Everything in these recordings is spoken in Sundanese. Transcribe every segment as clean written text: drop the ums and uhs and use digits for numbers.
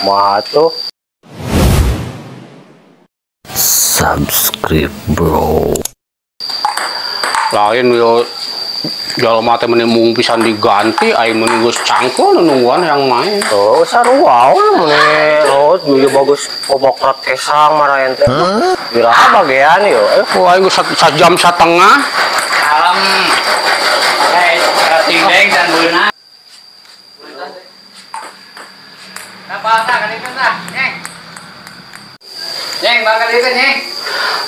Matuh. Subscribe bro. Lain yo jalma teh meni mung pisan diganti aing mun geus cangkul nungguan yang main. Oh, sarua meni oh juga bagus obokrat kesang maraen teh. Iraha bagean yo. Oh, aing geus sajam satengah. Kalem. Hei, tingdeng dan beunang. Apa tah kalikeun tah, Nyeng. Nyeng, bakal kalikeun, Nyeng.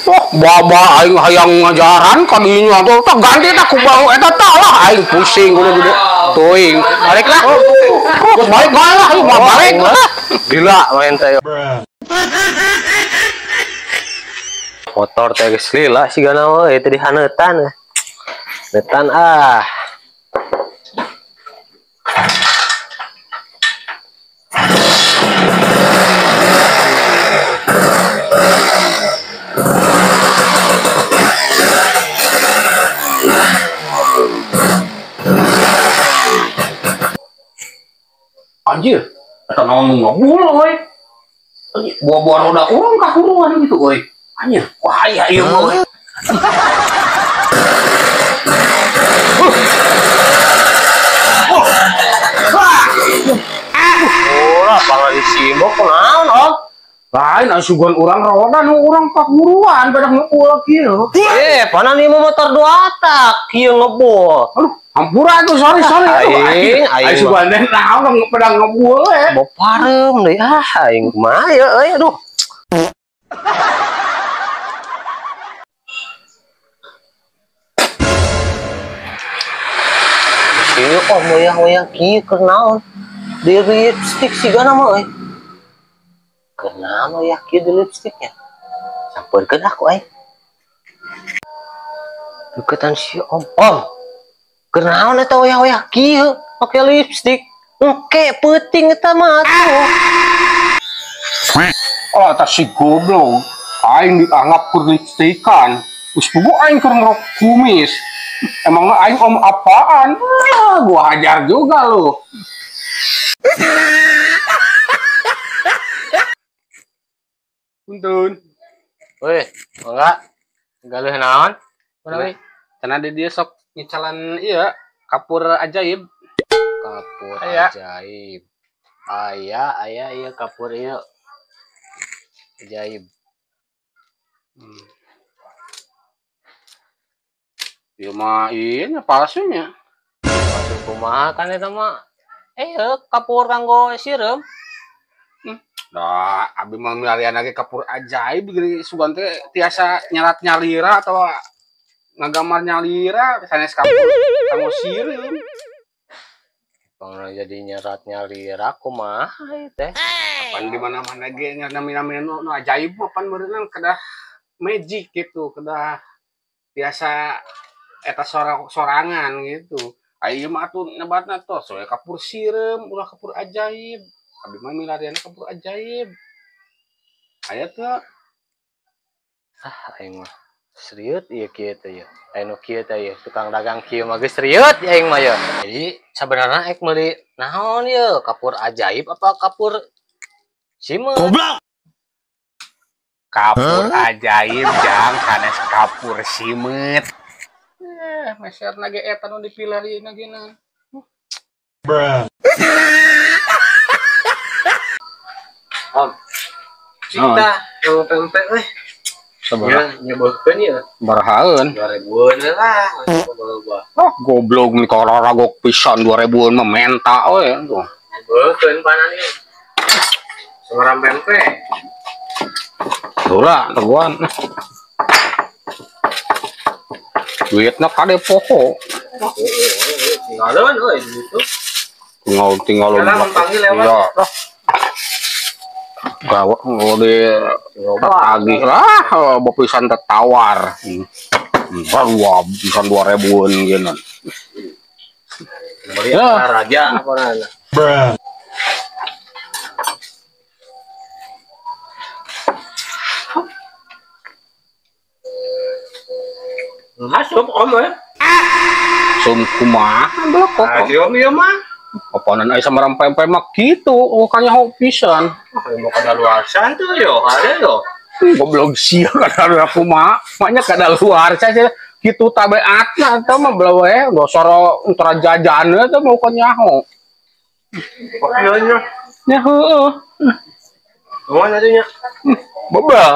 Wah, baba aing hayang ngajaran ka dinya tuh tah ganti tah ku bau eta tah lah aing pusing kudu gede. Teuing, balik lah. Geus balik bae lah, aing mah balik lah. Gila main teh. Motor teh geus lila sigana we teh dihaneutan. Neutan ah. Anjir, eta naon nu ngebul euy. Buah-buah roda urang kahuruan gitu euy. Anjir, wah aya ieu mah euy. Oh, pangan simok kunaon, Om? Lain asugan urang roda nu urang kahuruan pada ngebul kieu. Eh, panan ieu motor dua tak kieu ngebul. Aduh, hampura tuh, sorry. Aing asugan teh naon pada ngebul we. Bau pareum deui ah aing kumaha ye euy aduh. Ieu oh moyang-moyang kieu keur naon? Di lipstick sigana mah euy. Keur naon moyang kieu di lipsticknya? Sampeurkeun aku aing. Deketan si Om. Om. Keur naon eta wayah-wayah kieu make lipstick? Engke peuting eta mah atuh. Oh, eta si goblok. Aing dianggap keur lipstickan. Geus puguh aing keur ngerok kumis. Emangnya aing om apaan? Ah, gua hajar juga lu. Punten. Weh, enggak. Galuh naon? Kunaon? Cenah di dieu sok nyicalan ieu kapur ajaib. Kapur aya. Ajaib. Aya, aya ieu kapur ieu. Ajaib. Ieu mah ieu nya palsunya. Palsu kumaha kan eta mah? Kapur kanggo sireum. Dah, abi mah milarian lagi kapur ajaib geuning sugan teh tiasa nyerat nyalira atau ngagamar nyalira sanes kapur kanggo sireum. Pangna jadi nyerat nyalira kumaha ieu teh? Pan di mana-mana ge nami-nami nu ajaib mah pan meureunna kedah magic gitu, kedah biasa eta sorangan gitu. Ayeuna mah atuh nebatna tos we kapur sireum ulah kapur ajaib. Abi mah milarian kapur ajaib. Aya teu? Ah, aing mah seriut ieu kieu teh ieu. Aya nu kieu teh ieu, tukang dagang kieu mah geus seriut aing mah ieu. Jadi sabenerna ek meuli naon ieu, kapur ajaib apa kapur simeut? Goblok. Kapur ajaib jang sanes kapur simeut. Meserna ge eta nu dipilarieuna geuna. Bruh. Om. Cinta yang pempek euy. Sabaraha? Nyebutkeun ieu. Barahaeun. 2000-an lah. Oh, goblok nih kararagok pisan 2000-an mah menta we tuh. Nyebutkeun panan ieu. Sabaraha pempek? Ulah, teguan. Duitna kade poho. Tinggalin euy gitu. Tinggal lewat. Iya. Gawat di tagih lah, pisan tertawar. Baru pisan 2000-an gitu. Ya, raja apa nana. Bruh. Asup om eh. Sum kumaha belok Ah, kok. si om ieu mah. Apanan aya samarang pempe mah kitu, oh kanyaho pisan. Ah, mau kadaluarsa tuh yo, ada yo. Goblok sia kadaluarsa kumaha? Maknya kadaluarsa sih kitu tabeatna eta mah belawe gosoro antara jajan eta mah kanyaho. Iya nya. Nya heueuh. Kumaha atuh nya? Bebel.